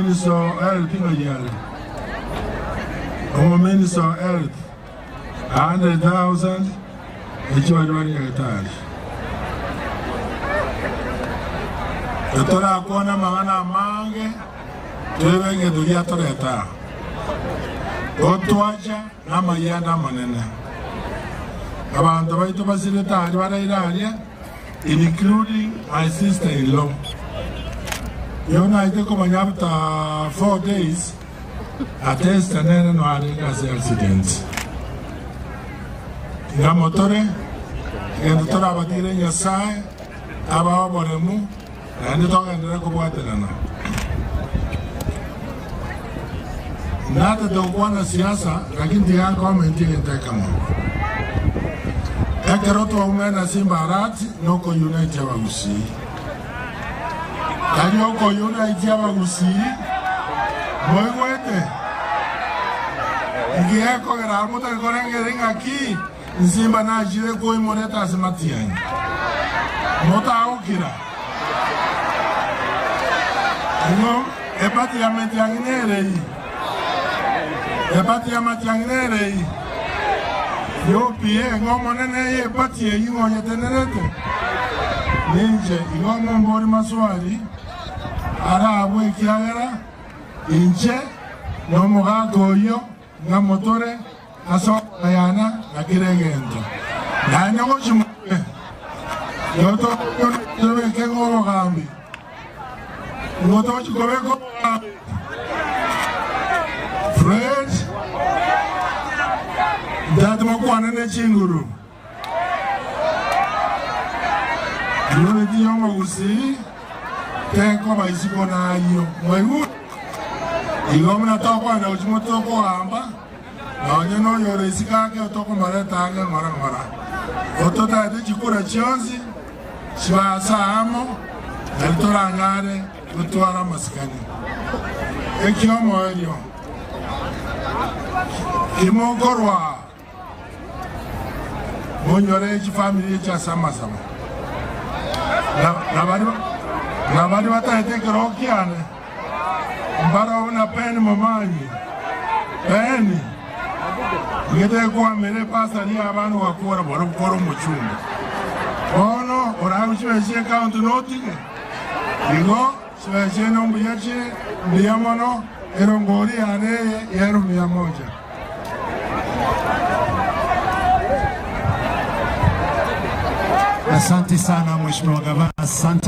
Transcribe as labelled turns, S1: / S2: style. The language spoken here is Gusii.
S1: Omominister o Health ng'ai are? Omominister o Health, 100,000 echio baria bare nyagetari. Totorakwana amang'ana amange, toebe egento giatoreta aa. Gotwacha namayianda amanene. Abanto baito basirete aria baraire aria, including my sister in law. Igo naete komanya after 4 days ate Esther nere no arenge ase accident. Tiga motore, egento torabatigere Nyasae abae oboremu naende togenderere kobwaterana. Ndatete gokwana siasa, lakini tiga nkomentie egento ekemo. Ekero twaumene ase Imbarati nokounite abagusii. Tari okounite abagusii, moigwete? Inki gekogera aro motari korengereria ng'aki Nsimba nachire koimoreta ase matiang'i? Motagokira? Ing'o epati ya matiang'i nere eyio? Epati ya matiang'i nere eyio? Yopie, ng'a Omonene eye epati eyio ng'a onyetenerete? Ninche igo mombori maswali arabwe ekiagera inche nomogaka oyio ng'a motore ase okogayana na kera egento, naende gochia motwe, igo tokonyora tobeke ng'a obogambi, igo tochi kobeka obogambi. Fred, ntati mokwane ne chinguru. Unity y'omogusii tekoba isiko nayio. Mwaigure? Igo buna tokogenda gochia motwe tokogamba, Nonye noyore isiko ake otokomoreta ang'e ng'ora ng'ora, ototaete chikura chionsi chibe ase aamo, nario toranyare gotwara amasikani. Ekiomoerio kimokorwa monyore chifamiri echi ase amasabo, na baria bataete ekerogo kiane. Mbaro buna Penny Momanyi, Penny, ngete kwamera ebasari y'abana ogakora boro kore omochumba. Bono orabe chibesa chia ecounty notige. Igo chibesa chiaino mbuya chire, mbuya mono, erongori yane eye yerumia moja.
S2: Asante sana Mheshimiwa Gavana. Asante.